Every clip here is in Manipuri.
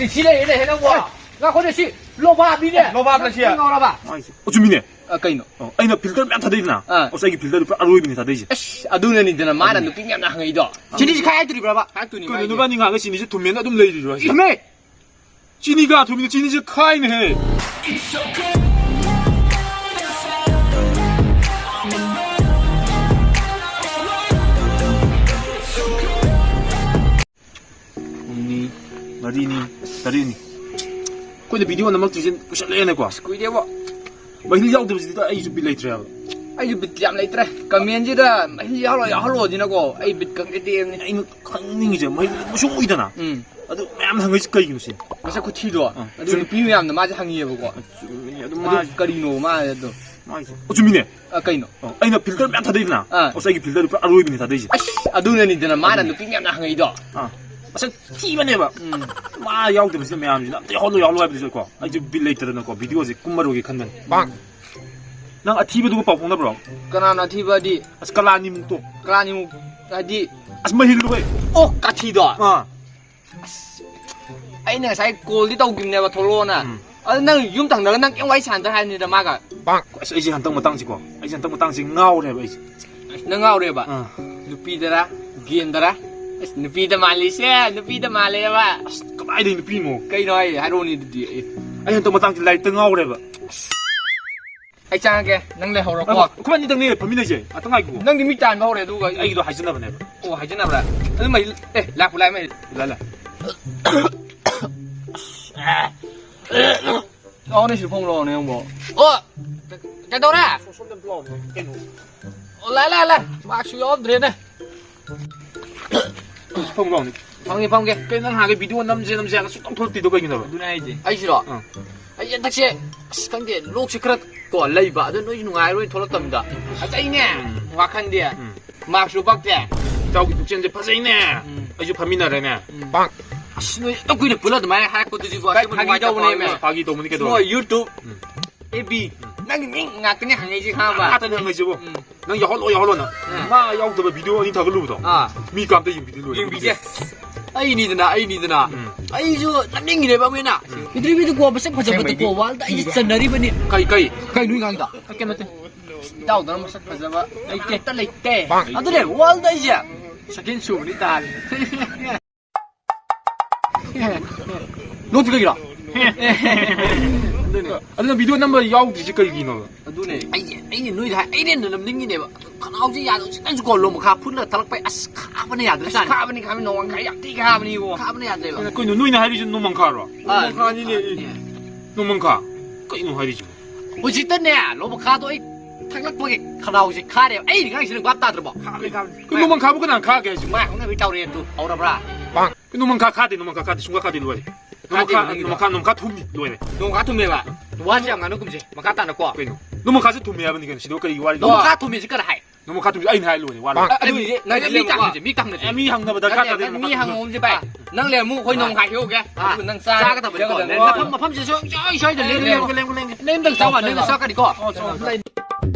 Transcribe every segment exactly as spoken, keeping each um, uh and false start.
ꯁꯤ ꯂꯩꯔꯦ, ꯂꯩꯔꯦ, ꯅꯪꯕꯣ꯫ ꯉꯥꯏꯈꯣꯅꯦ, ꯁꯤ ꯂꯣꯕꯥꯞꯅꯤꯅꯦ꯫ ꯂꯣꯕꯥꯞꯂ ꯁꯤ? ꯅꯪ ꯉꯥꯎꯔꯕ? ꯑꯣ, ꯆꯨꯝꯃꯤꯅꯦ꯫ ꯑ, ꯀꯩꯅꯣ? ꯑꯣ, ꯑꯩꯅ ꯐꯤꯜꯇꯔ ꯃꯌꯥꯝ ꯊꯥꯗꯩꯗꯅ꯫ ꯑꯥ꯫ ꯑꯁ, ꯑꯩꯒꯤ ꯐꯤꯜꯇꯔꯗꯨ ꯄꯨꯔꯥ ꯑꯔꯣꯏꯕꯅꯦ ꯊꯥꯗꯩꯁꯦ꯫ ꯑꯁ, ꯑꯗꯨꯅꯅꯤꯗꯅ ꯃꯥꯅ ꯅꯨꯄꯤ ꯃꯌꯥꯝꯅ ꯍꯪꯉꯛꯏꯗꯣ꯫ ꯆꯤꯅꯤꯁꯤ ꯈꯥꯏ ꯍꯥꯏꯗꯣꯔꯤꯕ꯭ꯔꯕ? ꯍꯥꯏꯔꯛꯇꯣꯏꯅꯤ, ꯀꯩꯅꯣ, ꯃꯥꯏꯅꯦ꯫ ꯅꯕꯥꯅꯤ ꯉꯥꯡꯉ ꯆꯤꯅꯤꯁꯦ ꯊꯨꯝꯃꯦꯅ ꯑꯗꯨꯝ ꯂꯩꯔꯤꯔꯣ ꯍꯥꯏꯁꯦ? ꯊꯨꯝꯃꯦ! ꯆꯤꯅꯤꯒ ꯊꯨꯝꯃꯤꯒ ꯆꯤꯅꯤꯁꯦ ꯈꯥꯏꯅꯦꯍꯦ꯫ ꯄꯨꯡꯅꯤ, ꯃꯔꯤꯅꯤ, ꯇꯔꯦꯠꯅꯤ꯫ ꯑꯩꯈꯣꯏꯅ ꯚꯤꯗꯤꯑꯣ ꯅꯝꯃꯛꯇ꯭ꯔꯤꯁꯦ ꯀꯨꯏꯁꯜꯂꯛꯑꯦꯅꯦꯀꯣ꯫ ꯑꯁ, ꯀꯨꯏꯔꯦꯕꯣ꯫ ꯃꯍꯤꯜ ꯌꯥꯎꯗꯕꯁꯤꯗ ꯑꯩꯁꯨ ꯕꯤꯠ ꯂꯩꯇ꯭ꯔꯦꯕ꯫ ꯑꯩꯁꯨ ꯕꯤꯠ ꯌꯥꯝ ꯂꯩꯇ꯭ꯔꯦ꯫ ꯀꯃꯦꯟꯁꯤꯗ ꯃꯍꯤꯜ ꯌꯥꯎꯍꯜꯂꯣ, ꯌꯥꯎꯍꯜꯂꯣꯁꯤꯅꯀꯣ꯫ ꯑꯩ ꯕꯤꯠ ꯈꯪꯗꯦ ꯇꯦꯛꯑꯕꯅꯤ꯫ ꯑꯩꯅ ꯈꯪꯅꯤꯡꯉꯤꯁꯦ, ꯃꯍꯤꯜ ꯃꯁꯨꯡ ꯎꯏꯗꯅ꯫ ꯎꯝ꯫ ꯑꯗꯨ ꯃꯌꯥꯝ ꯍꯪꯉꯛꯏꯁꯦ ꯀꯩꯒꯤꯅꯣ ꯁꯤ? ꯃꯁꯛ ꯈꯨꯊꯤꯗꯣ꯫ ꯑꯥ, ꯑꯗꯨ ꯆꯨꯝ-, ꯅꯨꯄꯤ ꯃꯌꯥꯝꯅ ꯃꯥꯁꯦ ꯍꯪꯉꯤꯑꯕꯀꯣ꯫ ꯆꯨꯝꯃꯤꯅꯦ, ꯑꯗꯨ ꯑꯗꯨ ꯃꯥ ꯀꯔꯤꯅꯣ ꯃꯥ ꯑꯗꯣ? ꯃꯥꯒꯤꯁꯦ꯫ ꯑꯣ, ꯆꯨꯝꯃꯤꯅꯦ꯫ ꯑ, ꯀꯩꯅꯣ? ꯑꯣ, ꯑꯩꯅ ꯐꯤꯜꯇꯔ ꯃꯌꯥꯝ ꯊꯥꯗꯩꯗꯅ꯫ ꯑꯥ꯫ ꯑꯁ, ꯑꯩꯒꯤ ꯐꯤꯜꯇꯔꯗꯨ ꯄꯨꯔꯥ ꯑꯔꯣꯏꯕꯅꯦ ꯊꯥꯗꯩꯁꯦ꯫ ꯑꯁ, ꯑꯗꯨꯅꯅꯤꯗꯅ ꯃꯥꯅ ꯑꯗꯨꯅꯦ꯫ ꯅꯨꯄꯤ ꯃꯌꯥꯝꯅ ꯍꯪꯉꯛꯏꯗꯣ꯫ ꯑꯥ꯫ ꯃꯁꯛ ꯊꯤꯕꯅꯦꯕ꯫ ꯎꯝ꯫ ꯃꯥ ꯌꯥꯎꯗꯕꯁꯤꯗ ꯃꯌꯥꯝꯁꯤꯅ ꯑꯝꯇ ꯌꯥꯎꯍꯜꯂꯣ, ꯌꯥꯎꯍꯜꯂꯣ ꯍꯥꯏꯕꯗꯨꯁꯨꯀꯣ꯫ ꯑꯩꯁꯨ ꯕꯤꯠ ꯂꯩꯇꯗꯅꯀꯣ, ꯚꯤꯗꯤꯑꯣꯁꯦ ꯀꯨꯝꯃꯔꯣꯏꯒꯦ ꯈꯟꯕꯅꯦ꯫ ꯅꯪ ꯑꯊꯤꯕꯗꯨꯒ ꯄꯥꯎ ꯐꯥꯎꯅꯕ꯭ꯔꯣ? ꯀꯅꯥꯅꯣ ꯑꯊꯤꯕꯗꯤ? ꯑꯁ, ꯀꯂꯥꯅꯤꯃꯨꯛꯇꯣ꯫ ꯀꯂꯥꯅꯤꯃꯨꯛ ꯍꯥꯏꯗꯤ? ꯑꯁ, ꯃꯍꯤꯜꯗꯣ ꯍꯦ꯫ ꯑꯣ, ꯀꯥꯊꯤꯗꯣ? ꯑꯥ꯫ ꯑꯁ, ꯑꯩꯅ ꯉꯁꯥꯏ ꯀꯣꯜꯗꯤ ꯇꯧꯈꯤꯕꯅꯦꯕ, ꯊꯣꯛꯂꯛꯑꯣꯅ꯫ ꯎꯝ꯫ ꯑꯗꯨ ꯅꯪ ꯌꯨꯝ ꯊꯪꯅꯔꯒ ꯅꯪ ꯀꯩꯝ ꯋꯥꯔꯤ ꯁꯥꯟꯅꯗ꯭ꯔꯦ ꯍꯥꯏꯕꯅꯤꯗ ꯃꯥꯒ꯫ ꯑꯁ, ꯑꯩꯁꯦ ꯍꯟꯗꯛ ꯃꯇꯥꯡꯁꯤꯀꯣ, ꯑꯩꯁꯦ ꯍꯟꯗꯛ ꯃꯇꯥꯡꯁꯤ ꯉꯥꯎꯔꯦꯕ ꯑꯩꯁꯦ꯫ ꯑꯁ, ꯅꯪ ꯉꯥꯎꯔꯦꯕ? ꯑꯥ꯫ ꯅꯨꯄꯤꯗꯔ, ꯒꯦꯟꯗꯔ? ꯑꯁ, ꯅꯨꯄꯤꯗ ꯃꯥꯜꯂꯤꯁꯦ, ꯅꯨꯄꯤꯗ ꯃꯥꯜꯂꯦꯕ꯫ ꯑꯁ, ꯀꯃꯥꯏꯗꯩ ꯅꯨꯄꯤꯅꯣ? ꯀꯩꯅꯣ ꯍꯥꯏ-, ꯍꯥꯏꯔꯛꯑꯣꯅꯦ ꯑꯗꯨꯗꯤ꯫ ꯑꯩ ꯍꯟꯗꯛ ꯃꯇꯥꯡꯁꯤ ꯂꯥꯏꯔꯤꯛꯇ ꯉꯥꯎꯔꯦꯕ꯫ ꯑꯩ ꯆꯪꯉꯒꯦ, ꯅꯪ ꯂꯩꯍꯧꯔꯣꯀꯣ꯫ ꯉꯥꯏꯈꯣ, ꯑꯩꯈꯣꯏ ꯑꯅꯤꯗꯪꯅꯦ ꯐꯝꯃꯤꯟꯅꯩꯁꯦ, ꯉꯥꯛꯇꯪ ꯉꯥꯏꯈꯣ꯫ ꯅꯪꯗꯤ ꯃꯤ ꯇꯥꯟꯕ ꯍꯧꯔꯦ, ꯑꯗꯨꯒ ꯑꯩ ꯑꯩꯒꯤꯗꯣ ꯍꯥꯏꯖꯅꯕꯅꯦꯕ꯫ ꯑꯣ, ꯍꯥꯏꯖꯅꯕ꯭ꯔꯥ? ꯑꯗꯨ ꯃꯩ, ꯑꯦ, ꯂꯥꯛꯄꯨ ꯂꯥꯛꯑꯦ, ꯃꯩ꯫ ꯂꯥꯛꯑꯦ, ꯂꯥꯛꯑꯦ꯫ ꯂꯥꯛꯑꯣꯅꯦ, ꯁꯤ ꯐꯝꯃꯨ ꯂꯥꯛꯑꯣꯅꯦ, ꯅꯪꯕꯣ꯫ ꯑꯣ! ꯀꯩꯗꯧꯔꯦ? ꯁꯣꯝꯗ ꯑꯝꯇ ꯂꯥꯛꯑꯣꯅꯦ, ꯀꯩꯅꯣ? ꯑꯣ, ꯂꯥꯛꯑꯦ, ꯂꯥꯛꯑꯦ, ꯂꯥꯛꯑꯦ꯫ ꯃꯥꯛꯁꯁꯨ ꯌꯥꯎꯔꯝꯗ꯭ꯔꯦꯅꯦ꯫ ꯐꯝꯃꯨ ꯂꯥꯛꯑꯣꯅꯦ꯫ ꯐꯝꯒꯦ, ꯐꯝꯒꯦ꯫ ꯀꯩꯅꯣ ꯅꯪ ꯍꯥꯟꯅꯒꯩ ꯚꯤꯗꯤꯑꯣ ꯅꯝꯁꯦ, ꯅꯝꯁꯦ ꯍꯥꯏꯔꯒ ꯁꯨꯡꯊꯣꯛ ꯊꯣꯛꯂꯛꯇ꯭ꯔꯤꯗꯣ ꯀꯩꯒꯤꯅꯣꯕ? ꯑꯗꯨꯅꯦ ꯍꯥꯏꯁꯦ꯫ ꯑꯩꯁꯤꯔꯣ? ꯑꯥ꯫ ꯑꯩ ꯍꯟꯗꯛꯁꯦ, ꯑꯁ, ꯈꯪꯗꯦ, ꯂꯣꯛꯁꯦ ꯈꯔ ꯀꯣ ꯂꯩꯕ, ꯑꯗꯣ ꯅꯣꯏꯁꯨ ꯅꯨꯡꯉꯥꯏꯔꯣꯏ ꯊꯣꯛꯂꯛꯇꯕꯅꯤꯗ꯫ ꯑꯁ, ꯑꯩꯅꯦ, ꯎꯝ꯫ ꯋꯥꯈꯟꯗꯤ, ꯎꯝ꯫ ꯃꯥꯛꯁꯁꯨ ꯎꯞꯄꯛꯇꯦ꯫ ꯏꯇꯥꯎꯒꯤ ꯄꯨꯛꯆꯦꯜꯁꯦ ꯐꯖꯩꯅꯦ꯫ ꯎꯝ꯫ ꯑꯩꯁꯨ ꯐꯝꯃꯤꯟꯅꯔꯦꯅꯦ꯫ ꯎꯝ꯫ ꯑꯁ, ꯅꯣꯏ ꯑꯗꯨꯛ ꯀꯨꯏꯅ ꯄꯨꯜꯂ ꯑꯗꯨꯃꯥꯏꯅ ꯍꯥꯏꯔꯛꯄꯗꯨꯗꯤꯕꯣ, ꯚꯥꯏ, ꯑꯁꯦꯡꯕ ꯐꯥꯒꯤ ꯅꯨꯡꯉꯥꯏꯇꯕ ꯇꯧꯕꯅꯦꯃꯦ꯫ ꯐꯥꯎꯋꯦ꯫ ꯐꯥꯒꯤ ꯇꯧꯕꯅꯤ, ꯀꯩꯗꯧꯔꯒꯦ? ꯃꯣꯏ YouTube, ꯎꯝ꯫ ꯑꯦꯐ ꯕꯤ, ꯎꯝ꯫ ꯅꯪꯒꯤ ꯃꯤ ꯉꯥꯛꯇꯅꯦ ꯍꯪꯉꯛꯏꯁꯦ, ꯈꯪꯉꯕ? ꯉꯥꯛꯇꯅꯦ ꯍꯪꯉꯛꯏꯁꯤꯕꯣ꯫ ꯎꯝ꯫ ꯅꯪ ꯌꯥꯎꯍꯜꯂꯣ, ꯌꯥꯎꯍꯜꯂꯣꯅ꯫ ꯎꯝ꯫ ꯃꯥ ꯌꯥꯎꯗꯕ ꯚꯤꯗꯤꯑꯣ ꯑꯅꯤ ꯊꯥꯒꯠꯂꯨꯕꯗꯣ꯫ ꯑꯥ꯫ ꯃꯤ ꯀꯥꯝꯇ ꯌꯦꯡꯕꯤꯗꯦ, ꯂꯣꯏꯔꯦ꯫ ꯌꯦꯡꯕꯤꯗꯦ꯫ ꯑꯩꯅꯤꯗꯅ, ꯑꯩꯅꯤꯗꯅ꯫ ꯎꯝ꯫ ꯑꯩꯁꯨ ꯅꯝꯅꯤꯡꯉꯤꯅꯦꯕ ꯑꯃ ꯍꯦꯟꯅ꯫ ꯎꯝ꯫ ꯏꯟꯇꯔꯚ꯭ꯌꯨꯗꯀꯣ ꯃꯁꯛ ꯐꯖꯕꯗꯀꯣ ꯑꯁꯦꯡꯕꯩꯗꯤ ꯋꯥꯔꯜꯗ ꯑꯩꯁꯦ ꯆꯟꯅꯔꯤꯕꯅꯤ꯫ ꯀꯩ, ꯀꯩ? ꯀꯩ ꯅꯣꯏ ꯉꯥꯡꯗꯣ? ꯀꯩꯝ ꯅꯠꯇꯦ꯫ ꯏꯇꯥꯎꯗꯧꯅ ꯃꯁꯛ ꯐꯖꯕ ꯂꯩꯇꯦ꯫ ꯑꯝꯇ ꯂꯩꯇꯦ꯫ ꯑꯗꯨꯅꯦ, ꯋꯥꯔꯜꯗ ꯑꯩꯁꯦ ꯁꯦꯀꯦꯟ ꯁꯨꯕꯅꯤ ꯇꯥꯔꯦ꯫ ꯅꯣꯛꯇꯤ ꯀꯩꯒꯤꯔꯣ? ꯑꯗꯨꯅꯦ꯫ ꯑꯗꯨꯅ ꯚꯤꯗꯤꯑꯣ ꯅꯝꯕ ꯌꯥꯎꯗ꯭ꯔꯤꯁꯦ ꯀꯩꯒꯤꯅꯣꯕ? ꯑꯗꯨꯅꯦ꯫ ꯑꯩ, ꯑꯩꯅ ꯅꯣꯏꯗ ꯍꯥꯏ, ꯑꯩꯅ ꯍꯦꯟꯅ ꯅꯝꯅꯤꯡꯉꯤꯅꯦꯕ꯫ ꯈꯅꯥꯎꯁꯦ ꯌꯥꯗꯕ ꯈꯤꯇꯪꯁꯨ ꯀꯣ, ꯂꯣ ꯃꯈꯥ ꯐꯨꯠꯂ ꯊꯛꯂꯛꯄꯩ, ꯑꯁ, ꯈꯥꯕꯅ ꯌꯥꯗ꯭ꯔꯦ ꯑꯁ, ꯆꯥꯅꯤ꯫ ꯈꯥꯕꯅꯤ, ꯈꯥꯕꯅꯤ, ꯅꯣꯡꯃ ꯈꯥ ꯌꯥꯝ ꯊꯤ ꯈꯥꯕꯅꯤꯕꯣ꯫ ꯈꯥꯕꯅ ꯌꯥꯗ꯭ꯔꯦꯕ꯫ ꯀꯩꯅꯣ, ꯅꯣꯏꯅ ꯍꯥꯏꯔꯤꯁꯦ ꯅꯣꯡꯃꯪꯈꯥꯔꯣ? ꯑꯥ, ꯅꯣꯡꯃꯪꯈꯥꯅꯤꯅꯦ꯫ ꯅꯣꯡꯃꯪꯈꯥꯅꯦ꯫ ꯅꯣꯡꯃꯪꯈꯥ? ꯀꯩꯅꯣ ꯍꯥꯏꯔꯤꯁꯤꯕꯣ? ꯍꯧꯖꯤꯛꯇꯅꯦ, ꯂꯣ ꯃꯈꯥꯗꯣ ꯑꯩ ꯊꯛꯂꯛꯄꯒꯤ ꯈꯅꯥꯎꯁꯦ ꯈꯥꯔꯦꯕ꯫ ꯑꯩꯅ ꯉꯥꯡꯉꯤꯁꯦ ꯅꯪ ꯚꯥꯞ ꯇꯥꯗ꯭ꯔꯕꯣ? ꯈꯥꯕꯅꯤ, ꯈꯥꯕꯅꯤ꯫ ꯀꯩꯅꯣ, ꯅꯣꯡꯃꯪꯈꯥꯕꯨ ꯀꯅꯥꯅ ꯈꯥꯒꯦ ꯍꯥꯏꯁꯤꯕꯣ? ꯃꯥꯏ ꯍꯧꯅꯕꯤ ꯇꯧꯔꯦ ꯑꯗꯨ, ꯍꯧꯔꯕ꯭ꯔꯥ? ꯅꯣꯡꯃꯪꯈꯥ ꯈꯥꯗꯦ, ꯅꯣꯡꯃꯪꯈꯥ ꯈꯥꯗꯦ, ꯁꯨꯡꯈꯥ ꯈꯥꯗꯦ, ꯂꯣꯏꯔꯦ꯫ ꯈꯥꯗꯦ, ꯅꯣꯡꯃꯪꯈꯥ, ꯅꯣꯡꯃꯪꯈꯥ ꯅꯣꯡꯃꯪꯈꯥ ꯊꯨꯝꯃꯤ, ꯂꯣꯏꯔꯦ꯫ ꯅꯣꯡꯃꯪꯈꯥ ꯊꯨꯝꯃꯦꯕ꯫ ꯋꯥꯁꯦ ꯌꯥꯝ ꯉꯥꯡꯅꯒꯨꯝꯁꯦ꯫ ꯃꯈꯥ ꯇꯥꯅꯀꯣ꯫ ꯀꯩꯅꯣ? ꯅꯣꯡꯃꯪꯈꯥꯁꯦ ꯊꯨꯝꯃꯦ ꯍꯥꯏꯕꯅꯤ ꯀꯩꯅꯣ, ꯁꯤꯗ ꯀꯔꯤ ꯋꯥꯔꯤ? ꯅꯣꯡꯃꯪꯈꯥ ꯊꯨꯝꯃꯦꯁꯤ ꯀꯅꯥ ꯍꯥꯏ? ꯅꯣꯡꯃꯪꯈꯥ ꯊꯨꯝꯃꯦ ꯑꯩꯅ ꯍꯥꯏ ꯂꯣꯏꯔꯦ, ꯋꯥ ꯂꯣꯏꯔꯦ꯫ ꯑꯗꯨꯗꯤ ꯅꯪ ꯃꯤ ꯇꯥꯛꯅꯁꯦ, ꯃꯤ ꯇꯥꯛꯅꯁꯦ꯫ ꯑꯦ, ꯃꯤ ꯍꯪꯅꯕ ꯗꯔꯀꯥꯔ ꯅꯠꯇꯦ, ꯇꯥꯗꯦ, ꯅꯣꯡꯃꯪꯈꯥ ꯃꯤ ꯊꯨꯝꯃꯦ꯫ ꯍꯪꯉꯣꯝꯁꯦ ꯚꯥꯏ꯫ ꯑꯥ꯫ ꯅꯪ ꯂꯩꯔꯝꯃꯨ, ꯑꯩꯈꯣꯏ ꯅꯣꯡꯃ ꯍꯥꯏꯍꯧꯒꯦ꯫ ꯑꯥ꯫ ꯑꯗꯨꯒ ꯅꯪ ꯆꯥꯔꯒ ꯆꯥꯒꯗꯕꯅꯤꯀꯣ꯫ ꯄꯤꯖꯒꯗꯕꯅꯤ꯫ ꯃꯐꯝ, ꯃꯐꯝꯁꯦ ꯁꯨꯡꯁꯣꯏ ꯁꯣꯏꯗꯅ ꯂꯦꯡꯉꯨ, ꯂꯦꯡꯉꯨ, ꯂꯦꯡꯉꯨ, ꯂꯦꯡꯉꯨ꯫ ꯅꯪ ꯑꯝꯇꯪ ꯆꯥꯎ, ꯅꯪ ꯆꯥꯎ꯫ ꯆꯥꯒꯅꯤꯀꯣ꯫ ꯑꯣ, ꯆꯥꯎ, ꯆꯥꯎ꯫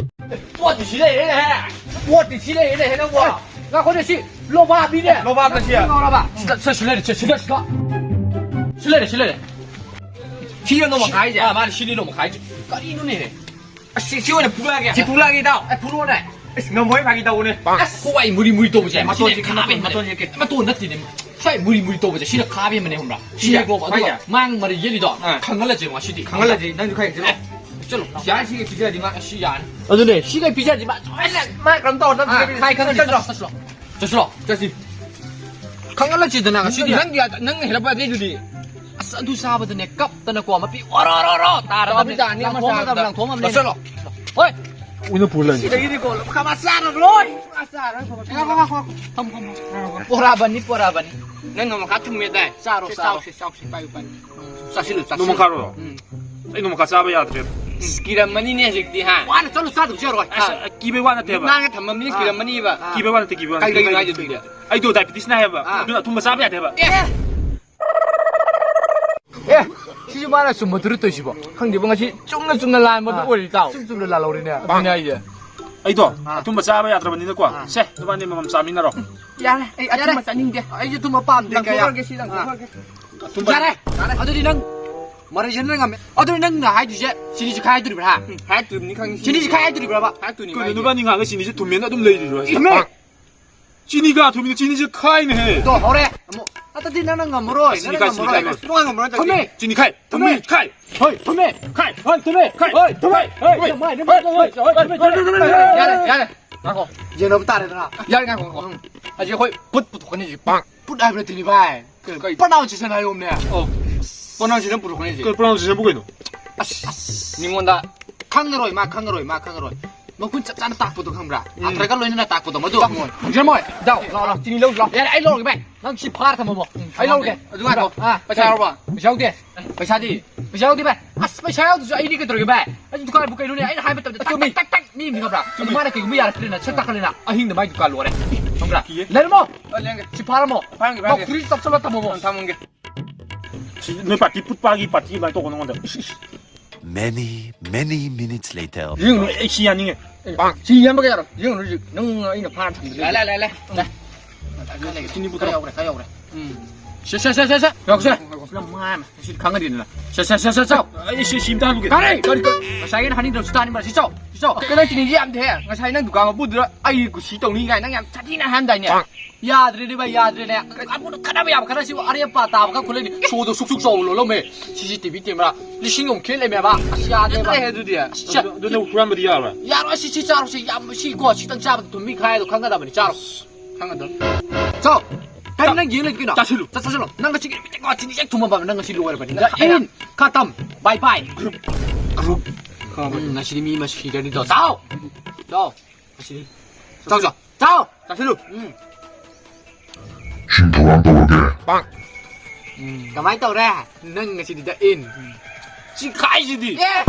ꯄꯣꯠꯇꯤ ꯁꯤ ꯂꯩꯔꯦꯅꯦꯍꯦ꯫ ꯄꯣꯠꯇꯤ ꯁꯤ ꯂꯩꯔꯦꯅꯦꯍꯦ, ꯅꯪꯕꯣ꯫ ꯉꯥꯏꯈꯣꯅꯦ, ꯁꯤ ꯂꯣꯕꯥꯕꯤꯅꯦ꯫ ꯂꯣꯕꯥꯕ ꯁꯤ꯫ ꯁꯤ ꯉꯥꯎꯔꯕ? ꯁꯤꯗ, ꯁꯤ, ꯁꯤ ꯂꯩꯔꯦ, ꯁꯤ, ꯁꯤꯗ, ꯁꯤꯗ꯫ ꯁꯤ ꯂꯩꯔꯦ, ꯁꯤ ꯂꯩꯔꯦ꯫ ꯁꯤ ꯌꯣꯟꯕ ꯃꯈꯥꯏꯁꯦ? ꯑꯥ, ꯃꯥꯅꯦ, ꯁꯤꯅꯤ ꯌꯣꯟꯕ ꯃꯈꯥꯏꯁꯦ꯫ ꯀꯔꯤꯅꯣꯅꯦ? ꯑꯁ, ꯁꯤ, ꯁꯤ ꯑꯣꯏꯅ ꯄꯨꯔꯛꯑꯒꯦ꯫ ꯁꯤ ꯄꯨꯔꯛꯑꯒꯦ, ꯏꯇꯥꯎ꯫ ꯑꯦ, ꯄꯨꯔꯛꯑꯣꯅꯦ꯫ ꯑꯁ, ꯉꯝꯃꯣꯏ, ꯐꯥꯒꯤ ꯇꯧꯕꯅꯦ꯫ ꯑꯁ, ꯈ꯭ꯋꯥꯏ ꯃꯨꯔꯤ ꯃꯨꯔꯤ ꯇꯧꯕꯁꯦ꯫ ꯃꯇꯣꯟꯁꯦ ꯁꯤꯅ ꯈꯥꯕ ꯃꯇꯣꯟ, ꯍꯦꯟꯕꯅꯦ꯫ ꯃꯇꯣꯟꯁꯦ ꯀꯦ-, ꯃꯇꯣꯟ ꯅꯠꯇꯦꯅꯦ꯫ ꯁ꯭ꯋꯥꯏ ꯃꯨꯔꯤ ꯃꯨꯔꯤ ꯇꯧꯕꯁꯦ, ꯁꯤꯅ ꯈꯥꯕ ꯍꯦꯟꯕꯅꯦ, ꯈꯪꯕ꯭ꯔꯥ? ꯁꯤꯅꯦꯀꯣ, ꯁꯤꯁꯦ, ꯑꯗꯨꯒ ꯍꯣꯏꯅꯦ꯫ ꯃꯥꯡ ꯃꯔꯩ ꯌꯦꯠꯂꯤꯗꯣ, ꯑꯥ꯫ ꯈꯪꯍꯜꯂꯁꯦ ꯉꯁꯤꯗꯤ꯫ ꯈꯪꯍꯜꯂꯁꯤ, ꯅꯪꯁꯨ ꯈꯔ ꯌꯦꯡꯁꯤꯜꯂꯣ꯫ ꯑꯦ, ꯆꯠꯂꯣ꯫ ꯌꯥꯔꯦ, ꯁꯤꯒ ꯄꯤꯖꯔꯗꯤ ꯃꯥ, ꯑꯁꯤ ꯌꯥꯔꯅꯤ꯫ ꯑꯗꯨꯅꯦ, ꯁꯤꯒ ꯄꯤꯖꯔꯗꯤ ꯃꯥ ꯂꯣꯏꯅ ꯃꯥ ꯀꯩꯅꯣ ꯇꯧꯔꯗꯕꯅꯤ, ꯑꯥ, ꯁꯤꯒ ꯈꯥꯏ ꯈꯪꯍꯜꯂꯁꯤ, ꯈꯪꯍꯜꯂꯁꯤ꯫ ꯆꯠꯂꯣ, ꯆꯠꯂꯣ꯫ ꯆꯠꯂꯣ꯫ ꯆꯠꯁꯤ꯫ ꯈꯪꯍꯜꯂꯁꯤꯗꯅ ꯉꯁꯤꯗꯤ꯫ ꯅꯪ ꯌꯥ-, ꯅꯪꯅ ꯍꯦꯜꯂꯛꯄ ꯌꯥꯗꯦ ꯑꯗꯨꯗꯤ꯫ ꯑꯁ, ꯑꯗꯨ ꯆꯥꯕꯗꯅꯦ, ꯀꯞꯇꯅꯀꯣ, ꯃꯄꯤ ꯑꯣꯔꯣ, ꯑꯣꯔꯣ, ꯑꯣꯔꯣ ꯇꯥꯔꯗꯕꯅꯦ꯫ ꯆꯥꯕ ꯌꯥꯅꯤ ꯑꯃ ꯂꯪꯊꯣꯛꯑꯝꯗꯕꯅꯤ, ꯆꯥꯕꯗ꯫ ꯂꯪꯊꯣꯛꯑꯝꯗꯕꯅꯤ꯫ ꯆꯠꯂꯣ꯫ ꯍꯣꯏ꯫ ꯎꯅ ꯄꯨꯔ ꯂꯪꯒꯦ꯫ ꯁꯤꯗꯒꯤꯗꯤꯀꯣ, ꯂꯨꯈꯥ ꯃꯆꯥ ꯆꯥꯔꯔꯣꯏ꯫ ꯉꯥꯏꯈꯣ, ꯉꯥꯏꯈꯣ, ꯉꯥꯏꯈꯣ꯫ ꯊꯝꯃꯣ, ꯊꯝꯃꯣ꯫ ꯄꯣꯔꯥꯕꯅꯤ, ꯄꯣꯔꯥꯕꯅꯤ꯫ ꯅꯪ ꯅꯣꯡꯃꯈꯥ ꯊꯨꯝꯃꯦꯗꯥꯏ? ꯆꯥꯔꯣ, ꯁꯦ, ꯆꯥꯔꯣ꯫ ꯆꯥꯎꯁꯦ, ꯆꯥꯎꯁꯦ, ꯄꯥꯏꯌꯨ, ꯄꯥꯏꯌꯨ꯫ ꯆꯥꯁꯤꯜꯂꯨ, ꯆꯥꯁꯤꯜꯂꯨ꯫ ꯅꯣꯡꯃꯈꯥꯔꯣ? ꯎꯝ꯫ ꯑꯩ ꯅꯣꯡꯃꯈꯥ ꯆꯥꯕ ꯌꯥꯗ꯭ꯔꯦ꯫ ꯏꯁ, ꯀꯤꯔꯝꯃꯅꯤꯅꯦ ꯍꯧꯖꯤꯛꯇꯤ, ꯍꯥ? ꯋꯥꯅ ꯆꯠꯂꯨ, ꯆꯥꯗꯕꯁꯨ ꯌꯥꯔꯣꯏ꯫ ꯑꯁ, ꯍꯥ? ꯀꯤꯕꯩ ꯋꯥ ꯅꯠꯇꯦꯕ꯫ ꯃꯤꯠ ꯃꯥꯡꯉ ꯊꯝꯃꯝꯃꯤꯅ ꯑꯥ꯫ ꯀꯤꯔꯝꯃꯅꯤꯕ꯫ ꯑꯥ꯫ ꯀꯤꯕꯩ ꯋꯥ ꯅꯠꯇꯦ, ꯀꯤꯕꯩ ꯋꯥ ꯅꯠꯇꯦ꯫ ꯀꯩ, ꯀꯩꯒꯤꯅꯣ ꯍꯥꯏꯁꯦ ꯑꯗꯨꯗꯤ? ꯑꯩꯗꯣ diabetes ꯅꯥꯏ ꯍꯥꯏꯕ꯫ ꯑꯥ꯫ ꯑꯗꯨꯅ ꯑꯊꯨꯝꯕ ꯆꯥꯕ ꯌꯥꯗꯦ ꯍꯥꯏꯕ꯫ ꯑꯦ! ꯑꯦ! ꯁꯤꯁꯨ ꯃꯥꯅ ꯆꯨꯝꯕꯗꯨꯔ ꯇꯧꯏꯁꯤꯕꯣ? ꯈꯪꯗꯦꯕꯣ, ꯉꯁꯤ ꯆꯨꯝꯅ ꯆꯨꯝꯅ ꯂꯥꯟꯕꯗꯨ ꯑꯥ꯫ ꯑꯣꯏꯔꯤ ꯇꯥꯎ꯫ ꯆꯨꯝ ꯆꯨꯝꯅ ꯂꯥꯜꯍꯧꯔꯤꯅꯦ꯫ ꯑꯗꯨꯅꯦ ꯍꯥꯏꯁꯦ꯫ ꯑꯩꯗꯣ ꯑꯥ꯫ ꯑꯊꯨꯝꯕ ꯆꯥꯕ ꯌꯥꯗ꯭ꯔꯕꯅꯤꯅꯀꯣ꯫ ꯑꯥ꯫ ꯁꯦ, ꯅꯕꯥꯅꯤ ꯑꯃꯃꯝ ꯆꯥꯃꯤꯟꯅꯔꯣ꯫ ꯌꯥꯔꯦ, ꯑꯩ ꯑꯊꯨꯝꯕ ꯆꯥꯅꯤꯡꯗꯦ꯫ ꯑꯩꯁꯨ ꯑꯊꯨꯝꯕ ꯄꯥꯝꯗꯦ ꯀꯌꯥ꯫ ꯂꯪꯊꯣꯛꯈ꯭ꯔꯒꯦ, ꯁꯤ ꯂꯪꯊꯣꯛꯈ꯭ꯔꯒꯦ꯫ ꯑꯊꯨꯝꯕ ꯌꯥꯔꯦ꯫ ꯌꯥꯔꯦ꯫ ꯑꯗꯨꯗꯤ ꯅꯪ ꯃꯔꯩꯁꯤꯅ ꯉꯝꯃꯦ꯫ ꯑꯗꯨꯗꯤ ꯅꯪꯅ ꯍꯥꯏꯗꯣꯏꯁꯦ ꯆꯤꯅꯤꯁꯦ ꯈꯥꯏꯗꯣꯔꯤꯕ꯭ꯔꯥ? ꯎꯝ, ꯍꯥꯏꯔꯛꯇꯣꯔꯤꯕꯅꯤ, ꯈꯪꯉꯤ꯫ ꯆꯤꯅꯤꯁꯦ ꯈꯥꯏꯗꯣꯔꯤꯕ꯭ꯔꯕ? ꯍꯥꯏꯔꯛꯇꯣꯏꯅꯤ, ꯀꯩꯅꯣ, ꯈꯪꯉꯤ꯫ ꯅꯕꯥꯅꯤ ꯉꯥꯏꯍꯥꯛ ꯆꯤꯅꯤꯁꯦ ꯊꯨꯝꯃꯦꯅ ꯑꯗꯨꯝ ꯂꯩꯔꯤꯔꯣ ꯍꯥꯏꯁꯦ? ꯏꯃꯦ! ꯆꯤꯅꯤꯒ ꯊꯨꯝꯃꯤꯒ ꯆꯤꯅꯤꯁꯦ ꯈꯥꯏꯅꯦꯍꯦ꯫ ꯇꯣ, ꯍꯧꯔꯦ꯫ ꯑꯃꯨꯛ꯫ ꯑꯗꯨꯗꯤ ꯅꯪꯅ ꯉꯝꯃꯔꯣꯏ, ꯆꯤꯅꯤ ꯅꯪꯅ ꯈꯥꯏ, ꯆꯤꯅꯤ ꯉꯝꯃꯔꯣꯏ꯫ ꯈꯥꯏ꯫ ꯁꯨꯡꯉꯝ ꯉꯝꯃꯔꯣꯏ ꯅꯠꯇ꯭ꯔꯗꯤ꯫ ꯊꯨꯝꯃꯦ! ꯆꯤꯅꯤ ꯈꯥꯏ꯫ ꯊꯨꯝꯃꯦ! ꯈꯥꯏ! ꯍꯣꯏ, ꯊꯨꯝꯃꯦ! ꯈꯥꯏ! ꯍꯣꯏ, ꯊꯨꯝꯃꯦ! ꯈꯥꯏ! ꯍꯣꯏ, ꯊꯨꯝꯃꯦ! ꯌꯥꯔꯦ, ꯌꯥꯔꯦ꯫ ꯉꯥꯏꯈꯣ꯫ ꯌꯦꯡꯅꯕ ꯇꯥꯔꯦꯗꯅ꯫ ꯌꯥꯔꯦ, ꯉꯥꯏꯈꯣ, ꯉꯥꯏꯈꯣ꯫ ꯎꯝ꯫ ꯑꯁꯤ ꯑꯩꯈꯣꯏ ꯄꯨꯠ ꯄꯨꯊꯣꯛꯀꯅꯤ ꯍꯧꯖꯤꯛ꯫ ꯄꯨꯠ ꯍꯥꯏꯕ ꯅꯠꯇꯦꯅꯦ, ꯚꯥꯏ꯫ ꯀꯩ? Pronunciation ꯍꯥꯏꯌꯣꯝꯅꯦ꯫ ꯑꯣ꯫ Pronunciation ꯄꯨꯊꯣꯛꯀꯅꯤ ꯍꯧꯖꯤꯛ꯫ ꯀꯩ pronunciation ꯕꯨ ꯀꯩꯅꯣ? ꯑꯁ, ꯑꯁ, ꯃꯤꯉꯣꯟꯗ ꯈꯪꯉꯔꯣꯏ, ꯃꯥ ꯈꯪꯉꯔꯣꯏ, ꯃꯥ ꯈꯪꯉꯔꯣꯏ꯫ ꯃꯒꯨꯟ ꯆꯞ ꯆꯥꯅ ꯇꯥꯛꯄꯗꯣ ꯈꯪꯕ꯭ꯔꯥ? ꯎꯝ꯫ ꯑꯥꯊ꯭ꯔꯒ ꯂꯣꯏꯅꯅ ꯇꯥꯛꯄꯗꯣ ꯃꯗꯨ꯫ ꯈꯪꯉꯣꯏ꯫ ꯈꯪꯖꯔꯝꯃꯣꯏ꯫ ꯏꯇꯥꯎ, ꯂꯥꯛꯑꯣ, ꯂꯥꯛꯑꯣ, ꯆꯤꯅꯤ ꯂꯧꯔꯨꯁꯤ ꯂꯥꯛꯑꯣ꯫ ꯌꯥꯔꯦ, ꯑꯩ ꯂꯧꯔꯒꯦ, ꯚꯥꯏ꯫ ꯅꯪ ꯁꯤ ꯐꯥꯔ ꯊꯝꯃꯝꯃꯣ꯫ ꯎꯝ, ꯑꯩ ꯂꯧꯔꯒꯦ꯫ ꯑꯗꯨ ꯉꯥꯏꯈꯣ꯫ ꯑꯥ꯫ ꯄꯩꯁꯥ ꯌꯥꯎꯔꯕ? ꯄꯩꯁꯥ ꯌꯥꯎꯗꯦ꯫ ꯄꯩꯁꯥꯗꯤ? ꯄꯩꯁꯥ ꯌꯥꯎꯗꯦ, ꯚꯥꯏ꯫ ꯑꯁ, ꯄꯩꯁꯥ ꯌꯥꯎꯗ꯭ꯔꯁꯨ ꯑꯩꯗꯤ ꯀꯩꯗꯧꯔꯒꯦ, ꯚꯥꯏ? ꯑꯩ ꯗꯨꯀꯥꯟꯕꯨ ꯀꯩꯅꯣꯅꯦ? ꯑꯩꯅ ꯍꯥꯏꯕ ꯃꯇꯝꯗ ꯇꯛ, ꯆꯨꯝꯃꯤ꯫ ꯇꯛ, ꯇꯛ, ꯇꯛ ꯅꯤꯛꯏꯅꯤ, ꯈꯪꯕ꯭ꯔꯥ? ꯑꯗꯨ ꯆꯨꯝꯃꯤ꯫ ꯃꯥꯅ ꯀꯩꯒꯨꯝꯕ ꯌꯥꯔꯛꯇ꯭ꯔꯦꯅ ꯁꯠ ꯇꯥꯈꯠꯂꯦꯅ ꯑꯍꯤꯡꯗ ꯃꯥꯏ ꯗꯨꯀꯥꯟ ꯂꯣꯜꯂꯦ꯫ ꯈꯪꯕ꯭ꯔꯥ? ꯀꯤꯌꯦ꯫ ꯂꯩꯔꯝꯃꯣ꯫ ꯑ, ꯂꯩꯔꯝꯒꯦ꯫ ꯁꯤ ꯐꯥꯔꯝꯃꯣ꯫ ꯐꯥꯔꯝꯒꯦ, ꯐꯥꯔꯝꯒꯦ꯫ ꯃꯧ ꯐꯨꯔꯤꯠ ꯆꯞꯁꯤꯜꯂ ꯊꯝꯃꯝꯃꯣ꯫ ꯑ, ꯊꯝꯃꯝꯒꯦ꯫ ꯁꯤ ꯅꯣꯏ ꯄꯥꯔꯇꯤ, ꯄꯨꯠ ꯄꯥꯒꯤ ꯄꯥꯔꯇꯤ ꯑꯗꯨꯃꯥꯏꯅ ꯇꯧꯒꯅꯣ ꯑꯩꯉꯣꯟꯗ꯫ ꯏꯁ, ꯏꯁ꯫ Many, many minutes later. ꯌꯦꯡꯉꯨꯅꯨ, ꯑꯩ ꯁꯤ ꯌꯥꯅꯤꯡꯉꯦ꯫ ꯁꯤ ꯌꯥꯝꯕꯒ ꯌꯥꯔꯣꯏ꯫ ꯌꯦꯡꯉꯨꯅꯨ ꯍꯧꯖꯤꯛ꯫ ꯅꯪ ꯑꯩꯅ ꯐꯥꯔ ꯊꯝꯕꯤꯗꯣꯏꯅꯦ꯫ ꯂꯥꯏ, ꯂꯥꯏ, ꯂꯥꯏ, ꯂꯥꯏ꯫ ꯂꯥꯏ꯫ ꯁꯤꯅꯤ ꯄꯨꯊꯣꯔꯛꯑꯣ꯫ ꯈꯔ ꯌꯥꯎꯈ꯭ꯔꯦ, ꯈꯔ ꯌꯥꯎꯈ꯭ꯔꯦ꯫ ꯎꯝ꯫ ꯁꯦ, ꯁꯦ, ꯁꯦ, ꯁꯦ, ꯁꯦ꯫ ꯌꯥꯎꯁꯦ꯫ ꯌꯥꯝ ꯃꯥꯏ ꯑꯃ꯫ ꯁꯤ ꯈꯪꯉꯗꯤꯗꯅ꯫ ꯁꯦ, ꯁꯦ, ꯁꯦ, ꯁꯦ, ꯆꯥꯎ꯫ ꯑꯩ ꯁꯤ, ꯁꯤ ꯑꯝꯇ ꯍꯜꯂꯨꯒꯦ꯫ ꯀꯔꯤ? ꯀꯔꯤ, ꯀꯔꯤ? ꯉꯁꯥꯏꯒꯤ ꯍꯥꯏꯅꯤꯡꯗ꯭ꯔꯁꯨ ꯇꯥꯅꯤꯡꯕ꯫ ꯁꯤ ꯆꯥꯎ, ꯁꯤ ꯆꯥꯎ꯫ ꯀꯩꯅꯣ ꯆꯤꯅꯤꯁꯤ ꯌꯥꯝꯗꯦꯍꯦ꯫ ꯉꯁꯥꯏ ꯅꯪ ꯗꯨꯀꯥꯟ ꯃꯄꯨꯗꯨꯗ ꯑꯩ ꯀꯨꯁꯤ ꯇꯧꯅꯤ ꯀꯥꯏꯅ ꯅꯪ ꯌꯥꯝ ꯁꯥꯊꯤꯅ ꯍꯥꯏꯔꯝꯗꯥꯏꯅꯦ꯫ ꯌꯥꯗ꯭ꯔꯦꯅꯦ ꯚꯥꯏ, ꯌꯥꯗ꯭ꯔꯦꯅꯦ꯫ ꯀꯥꯡꯕꯨꯗꯣ ꯈꯠꯅꯕ ꯌꯥꯕ ꯈꯠꯅꯁꯤꯕꯨ ꯑꯔꯦꯝ ꯑꯄꯥ ꯇꯥꯕ ꯈꯔ ꯈꯨꯠꯂꯩꯅꯤ꯫ ꯁꯣꯗꯣ ꯁꯨꯛ ꯁꯨꯛ ꯆꯥꯎꯕ ꯂꯣꯜꯂꯝꯃꯦ꯫ ꯁꯤ ꯁꯤ ꯇꯤ ꯚꯤ camera ꯂꯤꯁꯤꯡ ꯑꯃ ꯈꯦꯠꯂꯦꯃꯦꯕ꯫ ꯑꯁ, ꯌꯥꯗ꯭ꯔꯦꯕ꯫ ꯌꯥꯗ꯭ꯔꯦ ꯑꯗꯨꯗꯤ꯫ ꯑꯁ, ꯑꯗꯨ, ꯑꯗꯨꯅ ꯍꯨꯔꯥꯟꯕꯗꯤ ꯌꯥꯔꯣꯏ꯫ ꯌꯥꯔꯣꯏ, ꯁꯤ, ꯁꯤ ꯆꯥꯔꯣ, ꯁꯤ ꯌꯥꯝ, ꯁꯤ ꯀꯣ, ꯁꯤꯇꯪ ꯆꯥꯕꯗ ꯊꯨꯝꯃꯤ ꯈꯥꯏꯗꯣ ꯈꯪꯒꯗꯕꯅꯤ, ꯆꯥꯔꯣ꯫ ꯈꯪꯒꯗꯕꯅꯤ꯫ ꯆꯥꯎ꯫ ꯀꯔꯤ ꯅꯪ ꯌꯦꯡ ꯂꯩ ꯀꯩꯅꯣ? ꯆꯥꯁꯤꯜꯂꯨ꯫ ꯆꯥ-, ꯆꯥꯁꯤꯜꯂꯣ꯫ ꯅꯪ ꯉꯁꯤꯒꯤ ꯅꯨꯃꯤꯠꯇ ꯀꯣ, ꯆꯤꯅꯤ ꯍꯦꯛ ꯊꯨꯝꯃꯕ ꯅꯪ ꯉꯁꯤ ꯂꯣꯏꯔꯕꯅꯤ꯫ ꯅꯪ ꯈꯠꯅꯔ꯫ ꯏꯟ, ꯈꯇꯝ, bye bye꯫ Group, group꯫ ꯎꯝ, ꯉꯁꯤꯗꯤ ꯃꯤ ꯑꯃ ꯁꯤꯔꯅꯤꯗꯣ꯫ ꯆꯥꯎ꯫ ꯆꯥꯎ꯫ ꯉꯁꯤꯗꯤ꯫ ꯆꯥꯎ, ꯆꯥꯎ꯫ ꯆꯥꯎ! ꯆꯥꯁꯤꯜꯂꯨ꯫ ꯎꯝ꯫ ꯁꯤ ꯊꯧꯔꯥꯡ ꯇꯧꯔꯒꯦ꯫ ꯎꯝ꯫ ꯀꯃꯥꯏ ꯇꯧꯔꯦ? ꯅꯪ ꯉꯁꯤꯗꯤ ꯗ ꯏꯟ꯫ ꯎꯝ꯫ ꯆꯤꯈꯥꯏꯁꯤꯗꯤ꯫ ꯑꯦ!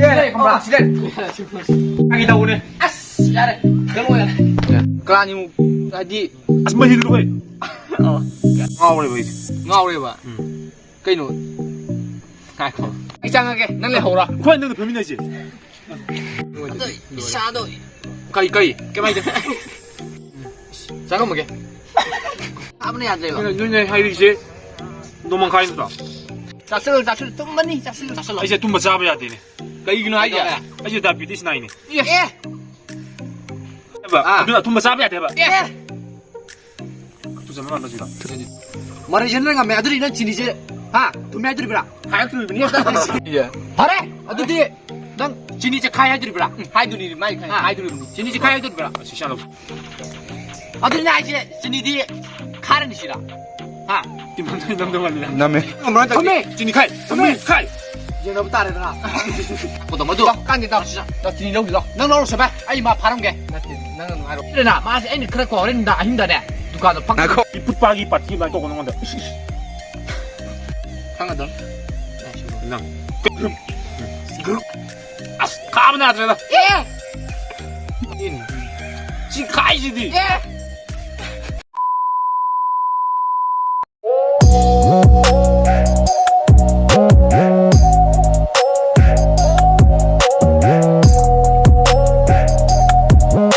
ꯑꯦ, ꯈꯪꯕ꯭ꯔꯥ? ꯑꯣ, accident꯫ ꯐꯥꯒꯤ ꯇꯧꯕꯅꯦ꯫ ꯑꯁ, ꯌꯥꯔꯦ꯫ ꯀꯩꯅꯣ ꯌꯥꯔꯦ꯫ ꯀꯂꯥꯅꯤꯃꯨꯛ ꯍꯥꯏꯗꯤ ꯑꯁ, ꯃꯍꯤꯗꯨ ꯂꯣꯏ꯫ ꯑꯣ꯫ ꯉꯥꯎꯔꯦꯕ ꯑꯩꯁꯦ꯫ ꯉꯥꯎꯔꯦꯕ? ꯎꯝ꯫ ꯀꯩꯅꯣ? ꯉꯥꯏꯈꯣ꯫ ꯑꯩ ꯆꯪꯉꯒꯦ, ꯅꯪ ꯂꯩꯍꯧꯔꯣ꯫ ꯑꯩꯈꯣꯏ ꯅꯪꯒ ꯐꯝꯃꯤꯟꯅꯁꯦ꯫ ꯑꯗꯣ ꯏꯁꯥꯗꯣ ꯀꯩ, ꯀꯩ? ꯀꯩꯝ ꯍꯥꯏꯗꯦ꯫ ꯆꯪꯉꯝꯃꯒꯦ꯫ ꯆꯥꯕꯅ ꯌꯥꯗ꯭ꯔꯦꯕ꯫ ꯅꯣꯏꯅ ꯍꯥꯏꯔꯤꯁꯦ ꯅꯣꯡꯃꯪꯈꯥꯏ ꯅꯠꯇ꯭ꯔꯣ? ꯆꯥꯁꯤꯜꯂꯨ, ꯆꯥꯁꯤꯜꯂꯨ, ꯇꯨꯝꯃꯅꯤ, ꯆꯥꯁꯤꯜꯂꯨ, ꯆꯥꯁꯤꯜꯂꯨ꯫ ꯑꯩꯁꯦ ꯇꯨꯝꯕ ꯆꯥꯕ ꯌꯥꯗꯦꯅꯦ꯫ ꯀꯩꯒꯤꯅꯣ ꯍꯥꯏꯁꯦ? ꯑꯩꯁꯦ diabetes ꯅꯥꯏꯅꯦ꯫ ꯑꯦ! ꯍꯥꯏꯕ, ꯑꯥ꯫ ꯑꯗꯨꯅ ꯑꯊꯨꯝꯕ ꯆꯥꯕ ꯌꯥꯗꯦ ꯍꯥꯏꯕ꯫ ꯑꯦ! ꯇꯨ ꯆꯠꯂꯣ, ꯂꯥꯛꯑꯣ ꯁꯤꯗ꯫ ꯃꯔꯩꯁꯦ ꯅꯪ ꯉꯝꯃꯦ꯫ ꯑꯗꯨꯗꯤ ꯅꯪ ꯆꯤꯅꯤꯁꯦ, ꯍꯥ? ꯊꯨꯝꯃꯦ ꯍꯥꯏꯗꯣꯔꯤꯕ꯭ꯔꯥ? ꯍꯥꯏꯔꯛꯇꯣꯔꯤꯕꯅꯤ꯫ ꯐꯔꯦ, ꯑꯗꯨꯗꯤ ꯅꯪ ꯆꯤꯅꯤ ꯆꯦꯈꯥꯏ ꯍꯥꯏꯗꯣꯔꯤꯕ꯭ꯔꯥ? ꯎꯝ, ꯍꯥꯏꯗꯣꯔꯤꯕꯅꯤ, ꯃꯥꯏ ꯈꯥꯏ-, ꯍꯥ? ꯍꯥꯏꯗꯣꯔꯤꯕꯅꯤ꯫ ꯆꯤꯅꯤ ꯆꯦꯈꯥꯏ ꯍꯥꯏꯗꯣꯔꯤꯕ꯭ꯔꯥ? ꯑꯁꯤ ꯆꯥꯂꯧ꯫ ꯑꯗꯨꯅꯦ ꯍꯥꯏꯁꯦ, ꯆꯤꯅꯤꯗꯤ ꯈꯥꯏꯔꯅꯤ ꯁꯤꯔꯥ? ꯍꯥ? ꯅꯝꯗꯧ ꯃꯥꯜꯂꯤꯗ꯫ ꯅꯝꯃꯦ꯫ ꯊꯝꯃꯦ꯫ ꯆꯤꯅꯤ ꯈꯥꯏ꯫ ꯊꯝꯃꯦ꯫ ꯈꯥꯏ꯫ ꯌꯦꯡꯅꯕ ꯇꯥꯔꯦꯗꯅ꯫ ꯀꯣꯗꯣ ꯃꯗꯨ꯫ ꯂꯥꯎ, ꯀꯥꯟꯗꯦ, ꯇꯥꯎ, ꯁꯤꯗ꯫ ꯂꯥꯎ, ꯆꯤꯅꯤ ꯂꯧꯁꯤ, ꯂꯥꯎ꯫ ꯅꯪ ꯂꯧꯔꯁꯦ, ꯚꯥꯏ꯫ ꯑꯩ ꯃꯥ ꯐꯥꯔꯝꯒꯦ꯫ ꯅꯠꯇꯦ, ꯅꯪ ꯑꯗꯨꯝ ꯍꯥꯏꯔꯣ꯫ ꯁꯤꯗꯅ, ꯃꯥꯁꯦ ꯑꯩꯅ ꯈꯔ ꯀꯣ ꯍꯣꯔꯦꯟ ꯅꯨꯡꯗꯥꯡ ꯑꯍꯤꯡꯗꯅꯦ, ꯗꯨꯀꯥꯟꯗꯣ ꯐꯛ-, ꯉꯥꯏꯈꯣ꯫ ꯏꯐꯨꯠꯄꯥꯒꯤ party ꯑꯗꯨꯃꯥꯏꯅ ꯇꯧꯒꯅꯣ ꯑꯩꯉꯣꯟꯗ꯫ ꯏꯁ, ꯏꯁ꯫ ꯈꯪꯉꯗꯝ꯫ ꯅꯪ꯫ ꯑꯁ, ꯈꯥꯕꯅ ꯌꯥꯗ꯭ꯔꯦꯗ꯫ ꯑꯦ! ꯁꯤ ꯈꯥꯏꯁꯤꯗꯤ꯫ ꯑꯦ!